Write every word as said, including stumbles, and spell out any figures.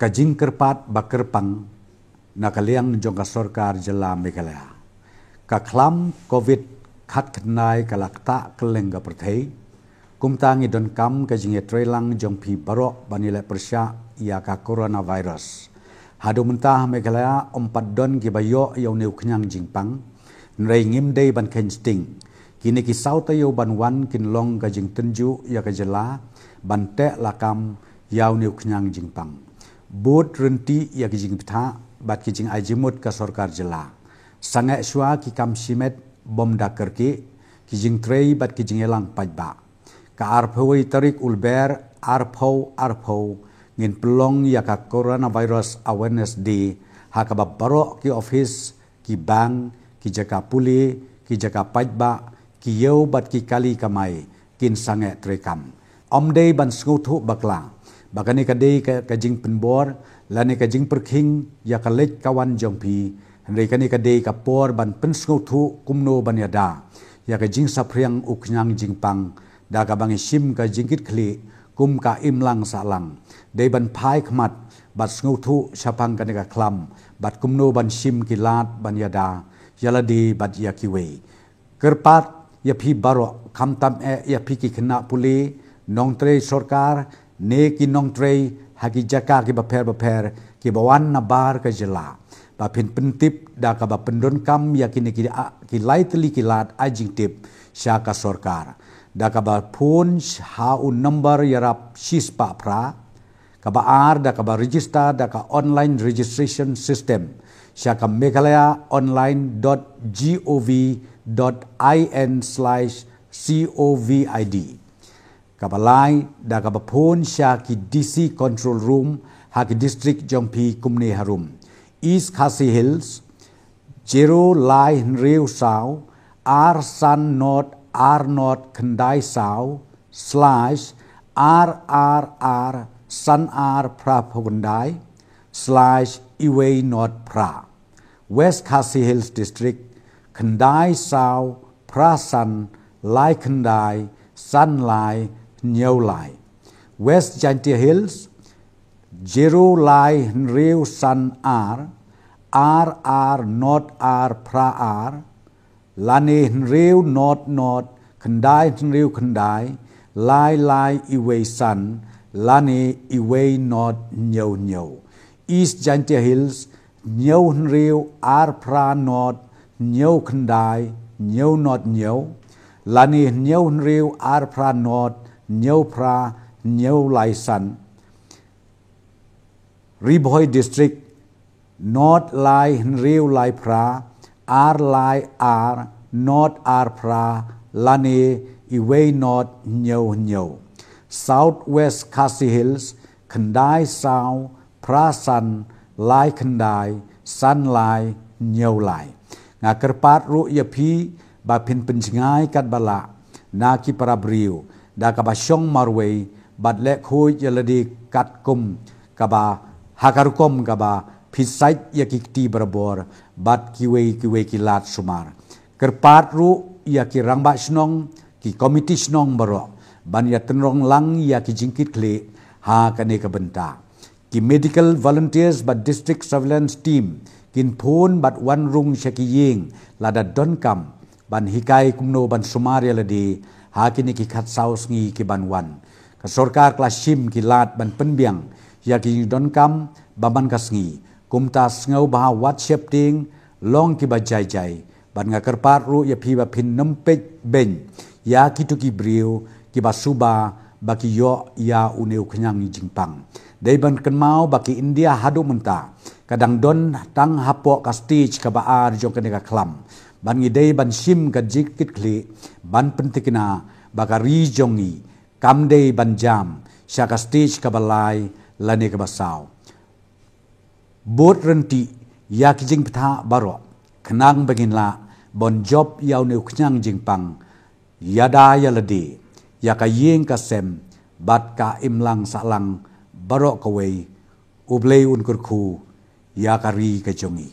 Ka jingkyrpad ba kyrpang na ka liang jong ka sorkar jylla Meghalaya. Ka khlam covid khatkhyndai ka la ktah kylleng ka pyrthei. Kumta ngi donkam ka jingïatreilang jong phi baroh ban ïaleh pyrshah ïa ka coronavirus. Haduh mynta ha Meghalaya ym pat don kiba ïoh ïa une u khñiang jingpang. Hynrei ngim dei ban kheiñ sting. Kine ki saw taïew ban wan kin long ka jingtynjuh ïa ka jylla ban teh lakam ïa une u khñiang jingpang. Bud ryntih ïa ki jingbthah bad ki jingai jingmut ka sorkar jylla. Sangeh shuwa ki kam shimet bym da kyrkieh, ki jingtrei bad ki jingïalang paidbah. Ka arphew tarik u Lber arphew arphew ngin pynlong ïa ka Coronavirus Awareness Day ha kaba baroh ki office, ki bank, ki jaka pule, ki jaka paidbah, ki ïew bad ki kali kamai kin sangeh treikam. Ym dei ban sngewthuh bakla ba kane ka dei ka, ka jingpynbor lane ka jingpyrkhing ïa ka leit ka wan jong phi. Hynrei kane ka dei ka por ban pynsngewthuh kumno ban ïada ïa ka jingsaphriang u khñiang jingpang da kaba ngi shim ka jingkitkhlieh kum ka imlang sahlang. Dei ban phai khmat bad sngewthuh shaphang kane ka khlam bad kumno ban shim ki lad ban ïada ïa lade bad ïa kiwei. Kyrpad ïa phi baroh, khamtam eh ïa phi ki khynnah pule, nongtrei sorkar ne ki nongtrei ha ki jaka kiba pher bapher kiba wan na bar ka jylla, ba phin pyntip da kaba pyndonkam ïa kine ki, a, ki lai tylli ki lad ai jingtip sha ka sorkar da kaba phone ha u number ïarap shispah phra. Kaba ar da kaba register da ka online registration system sha ka Meghalaya online dot gov dot in slash covid. Kaba lai da kaba phone sha ki D C control room ha ki district jong phi kumne harum: East Khasi Hills, zero lai hynriew saw ar san not ar not khyndai saw slash ar ar ar san ar phra phew khyndai slash iwei not phra. West Khasi Hills District, khyndai saw phra san lai khyndai san lai hynñiew lai. West Jaintia Hills, zero lai hynriew san ar ar ar not ar phra ar, lane hynriew not not khyndai hynriew khyndai lai lai iwei san lane iwei not hynñiew hynñiew. East Jaintia Hills, hynñiew hynriew ar phra not hynñiew khyndai hynñiew not hynñiew, lane hynñiew hynriew ar phra not hynñiew phra hynñiew lai san. Ri Bhoi District, not lai hynriew lai phra ar lai ar not ar phra lane iwei not hynñiew hynñiew. South West Khasi Hills, khyndai saw phra san lai khyndai san lai hynñiew lai. Nga kyrpad ruh ïa phi ba phin pynjngai katba lah na ki para briew da kaba shong marwei bad leh khuid ïa lade katkum kaba ha ka rukom kaba phi sait ïa ki kti barabor bad kiwei kiwei ki lad sumar. Kyrpad ruh ïa ki rangbah shnong, ki komiti shnong baroh ban ïa tynrong lang ïa ki jingkitkhlieh ha kane ka bynta. Ki medical volunteers bad district surveillance team kin phone bad wan rung sha ki ïing lada donkam ban hikai kumno ban sumar ïa lade ha kine ki khatsaw sngi ki ban wan. Ka sorkar ka la shim ki lad ban pynbiang ïa ki jingdonkam ba man ka sngi. Kumta sngewbha wat sheptieng, long kiba jai jai. Bad nga kyrpad ruh ïa phi ba phin nym peit beiñ ïa kito ki briew kiba suba ba ki ïoh ïa une u khñiang jingpang. Dei ban kynmaw ba ki India haduh mynta ka dang don tang hapoh ka stage kaba ar jong kane ka khlam. Bad ngi dei ban shim ka jingkitkhlieh ban pynthikna ba ka ri jong ngi kam dei ban jam sha ka stage kaba lai lane kaba saw. Bud ryntih ïa ki jingbthah baroh khnang ba ngin lah ban jop ïa une u khñiang jingpang, ïada ïa lade ïa ka ïing ka sem bad ka imlang sahlang baroh kawei. U Blei un kyrkhu ïa ka ri ka jong ngi.